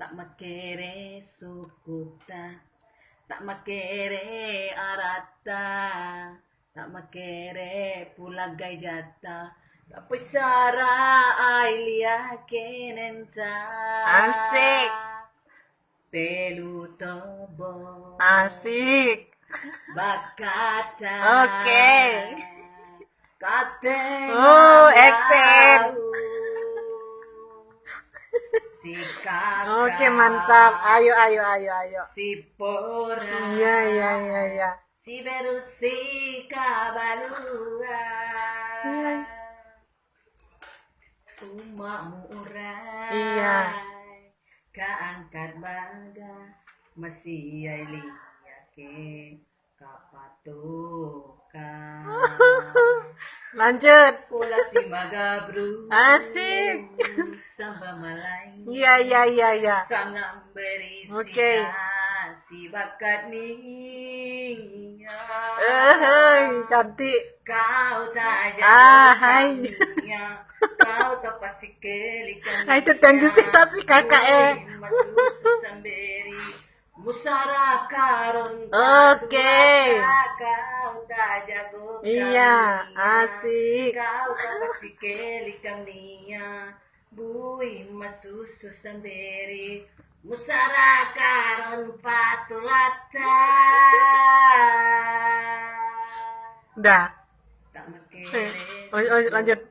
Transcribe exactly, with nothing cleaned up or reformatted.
Тама кере сукупта, тама кере аратта, тама кере пулагай жатта, тапсара айлия кененца. Асик. Пелу тобо. Асик. Баката. Окей. Катен. О, эксен. Сикака. Окей, мантап. Айо, айо, айо, айо. Сипора. Я, я, я, я. Сиберу сикабалуа. Я. Ума мура. Я. Ка анкат бага, масияй лияке, капатока. Ланчет. Пола симага бру. Асик. Самба малай. Я, я, я, я. Сангам бери. Окей. Сита, сибакат ния. Эхей, чанти. Кау тадя. А, хай. Кау тапаси келикам. Ай, те тенди ситаси кака, э. Мусара карон. Окей. Кау тадя го. Я, кам ния. Асик. Кау тапаси келикам ния. Буи масусу самбери, мусара карон патулата. Да. Тамаке. Э, ой, ой, ланчет.